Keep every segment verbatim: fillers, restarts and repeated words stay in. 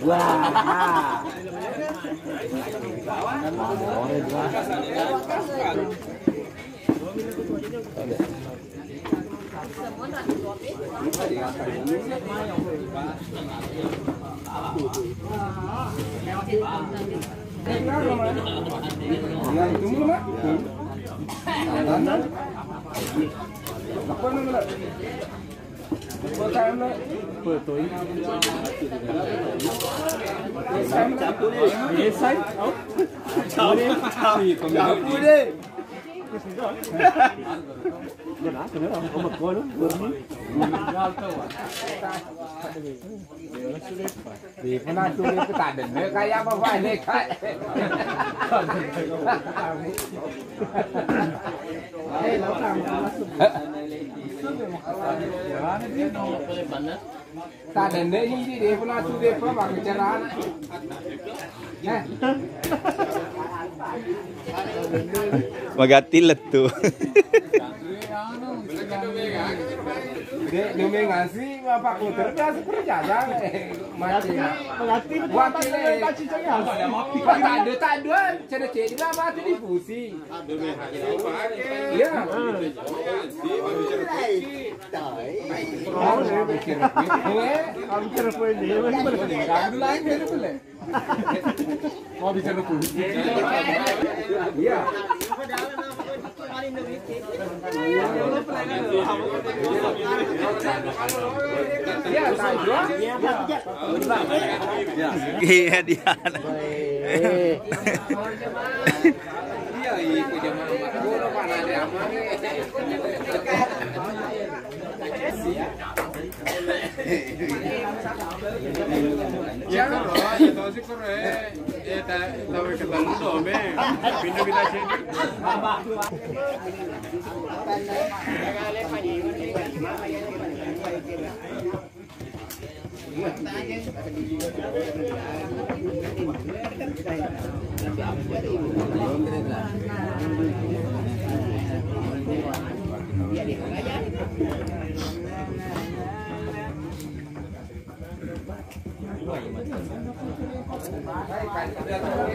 Wah. Di pernah tulis ke tak ada, kaya apa, Pak? Ini, Kak. Tadenne ni, di, di pernah tu, di apa, Bang, bicara anak. Eh. Magatti lettu. Dek, demi ngasih, Bapak Kuter, biasa kerja, Bang. Eh, mati. Magatti lettu. Wakil, eh. Tak ada, tak ada. Cerita-cerita apa tu dipusi? Iya. Iya. Iya, dia.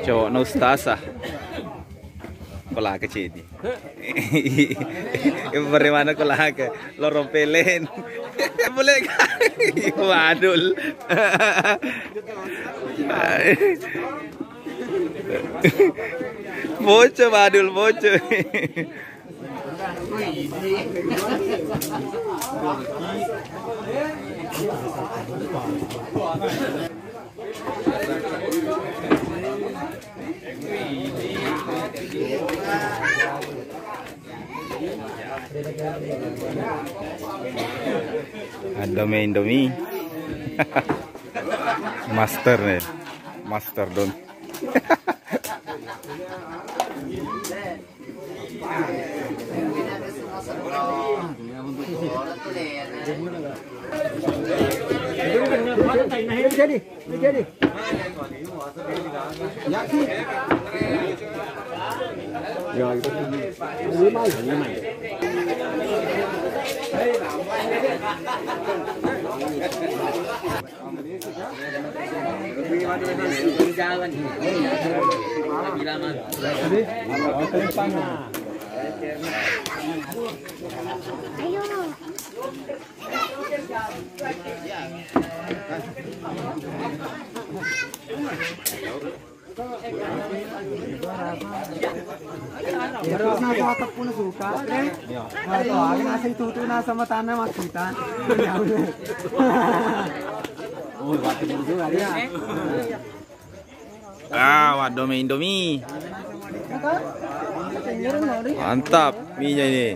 Cowokna ustazah. Pala kecil ni. Bagaimana ko laka? Lorong pelen. Boleh kan? Badul. Bocor, badul, bocor. Indomie, Indomie. Master nih. Master don. Jadi, jadi. Ya, itu. Lima, lima. Terus nasa tepung suka, eh? Atau ada nasi tutu nasa matana makita. Oh, waktu itu ada. Ah, waduh, mie Indomie. Mantap, mie-nya ini.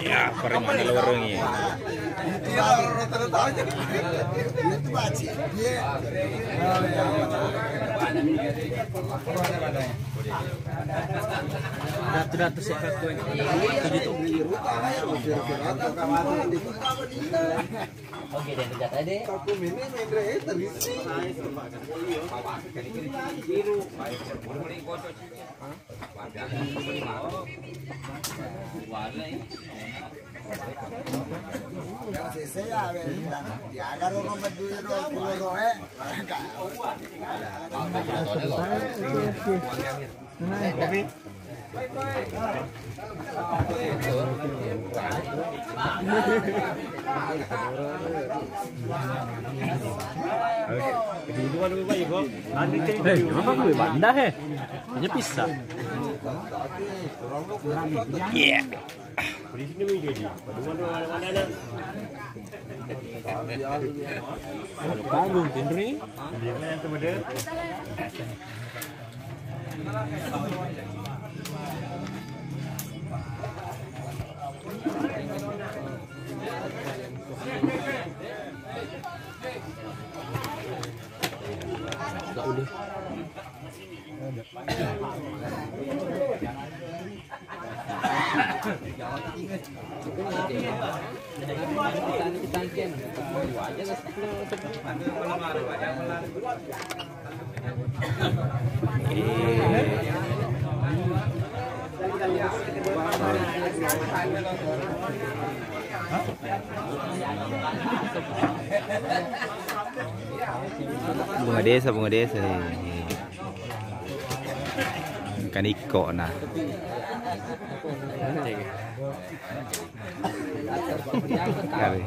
Ya, paling mana lorong ini? Ratu-ratu sepak kue. Oke, dan terjata deh. Eh, kenapa gue banda, he? Hanya pisah. Iya. Kalau kagum, Tindri. Bunga desa, bunga desa. Kan ikko na. Kare.